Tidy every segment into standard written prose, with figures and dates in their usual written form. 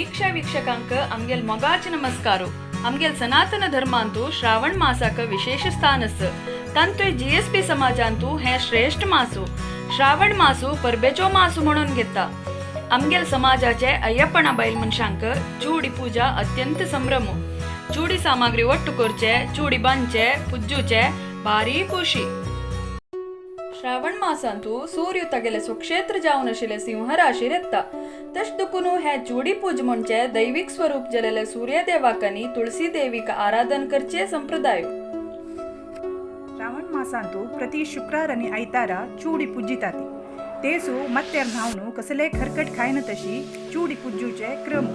ವೀಕ್ಷ ವೀಕ್ಷಕಾಂಕ ಅಮ್ಗೆಲ್ ಮೊಗಾಚ ನಮಸ್ಕಾರ. ಅಮ್ಗೆಲ್ ಸನಾತನ ಧರ್ಮಾಂತು ಶ್ರಾವಣ ಮಾಸಾಕ ವಿಶೇಷ ಸ್ಥಾನಸ್. ತಂತು ಜಿಎಸ್ಪಿ समाजांतू हे श्रेष्ठ मासू. श्रावण मासू परबेचो मासू म्हणून घेता. आमगेल समाजाचे अय्यप्पणा बैल मनशांक चूडी पूजा अत्यंत संभ्रम. चूडी सामग्री ಒಟ್ಟು करचे, चूडी बांदचे, पुज्जुचे भारी खुशी. श्रावण मासांतू सूर्य तगेले स्वक्षेत्र जावन आशिल्ले सिंह राशीर येता. तश देखून हे चूडी पूज म्हणजे दैविक स्वरूप जलेले सूर्यदेवाक आनी तुळसी देवीक आराधन करचे संप्रदाय. श्रावण मासांतू प्रति शुक्रार आणि आयतारा चूडी पुज्जिताती. तेसू मत्तेर न्हावनु कसले खरकट खायन तशी चूडी पुज्जूचे क्रम.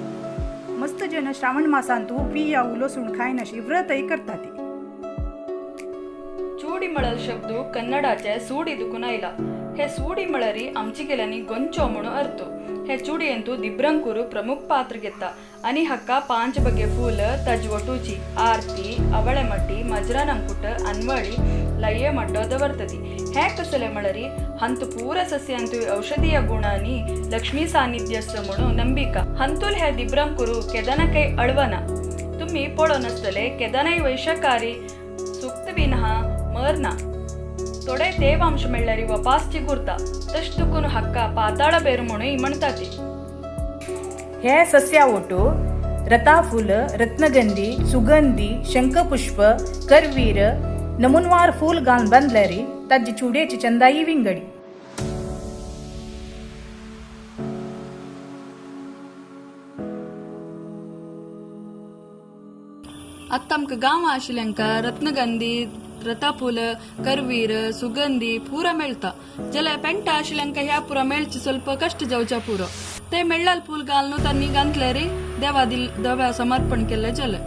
मस्त जन श्रावण मासांतू पियाऊ लसूण खायनाशी व्रतही करताती. चूडी मळल शब्द कन्नडाचे सूडी दुखून आयला. हे सूडी मळरी आमची गेल्यानी गोंचो म्हणून अर्थ. हे चुडयेंतू दिब्रंकुरू प्रमुख पात्र घेता आणि हक्का पांच बगे फूल तजवटूची आरती, ಅವಳೆಮಟ್ಟಿ, ಮಜ್ರನಂಕುಟ, ಅನ್ವಳಿ, ಲಯ್ಯ ಮಡ್ಡೋ ದವರ್ತತಿ. ಹೇ कसले मळरी हंत पूರ ಸಸ್ಯಂತು ಔಷಧೀಯ ಗುಣ आणि लक्ष्मी सानिध्यस म्हणून ನಂಬಿಕ. हंतुल हे दिब्रंकुरू केदना अळवना. तुम्ही पळोवन आसतले, केदनाय वैशकारी सुक्त विनहा मरना. थोडे ತೇವಾಂಶ मेळ्ळ्यार वपास चिगुरता. तश दुखून हक्का पाताळ बेರು म्हणून म्हणताती. हे सस्या ओटो रताफूल, रत्नगंधी, सुगंधी, शंखपुष्प, करवीर नमुनवार फूल घालून बांदल्यारी ताजी चुड्याची चंदाई विंगडी. आत्तां आमकां गांवां आशिल्ल्यांकां रत्नगंधी, रताफूल, करवीर, सुगंधी पुरा मेळटा. जाल्यार पेंटा आशिल्ल्यांकां ह्या पुरा मेळचे ಸ್ವಲ್ಪ कश्ट जावच्या पुरो. ते मेळ्ळाल फूल घालून तांणी घातल्यारी देवा दिल देवा समर्पण केल्लें जालें.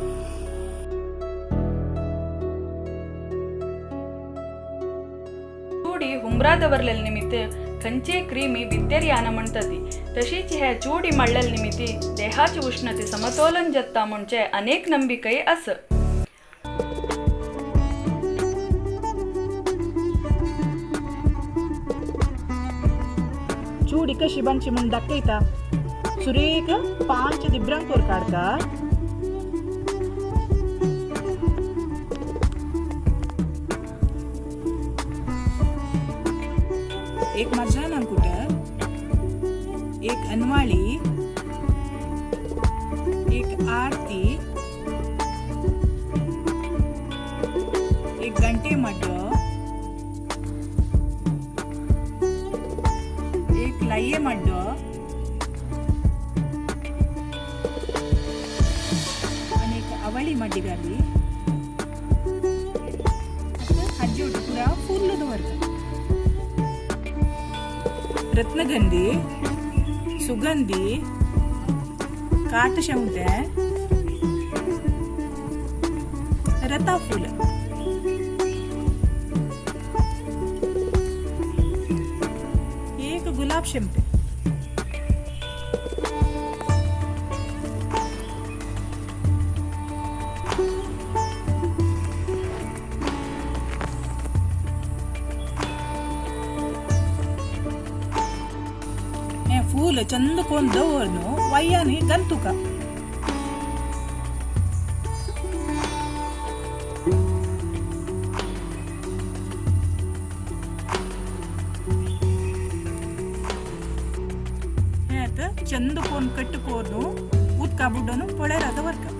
चूडी हुमरा दवरलेले निमित्त खंयचे क्रिमी भितर याना म्हणटाती. तशीच हे चूडी माळ्ळेले निमित्त देहाची उष्णते समतोलन जाता म्हणजे अनेक नंबिकय आस. चूडी कशी बांदची म्हूण दाखयता. सुरेख पांच दिब्रांकोर काडता. एक मर्जानांकुट, एक अनवाळी, एक आरती, एक गंटे मड्डो, एक लय्ये मड्डो आणि एक ಅವಳಿ मड्डी घाली. ಅಜ್ಜಿ ಒಟ್ಟು ಪೂರ ಫುಲ್ ದವರ್ತ. ರತ್ನಗಂಧಿ, ಸುಗಂಧಿ, ಕಾಟ ಶೌಂತೆ, ರತಾಫೂಲ್, एक गुलाब शेमते. हे फूल चंद कोण दवर न्हू वయ్यानी गंतुका. हे आतां चंद कोण कट्ट कोरून उदका बुड्डोन पळयरा दवरका.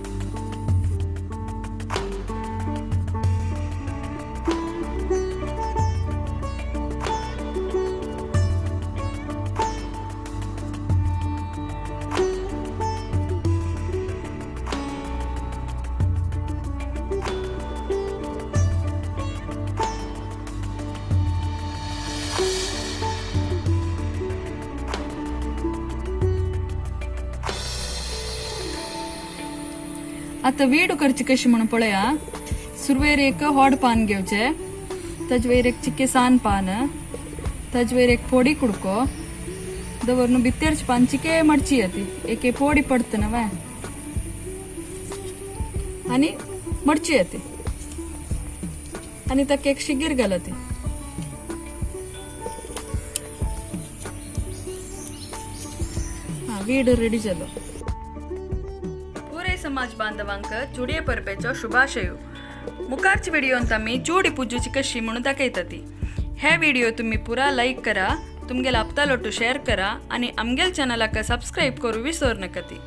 आतां वीड करची कशी म्हणून पळया. सुरवेर एक होड पान घेवचे, ताजे वयर एक चिके सान पान, ताजे वयर एक फोडी कुडको दवरून भितरचे पान चिके मडची येते. एक फोडी पडत ना आणि मडची येते आणि ताका एक शिगीर घालती. हा वीड रेडी जालो. समाज बांधवांक चुडये परबेचो शुभाशयो. मुखारच्या व्हिडिओंत आमी चुडी पुजूची कशी म्हणून दाखयता ती. हे व्हिडिओ तुम्ही पुरा लाईक करा, तुमगेल आपता लोटू शेअर करा आणि आमगेल चॅनलाक सबस्क्राईब करू विसर नका ती.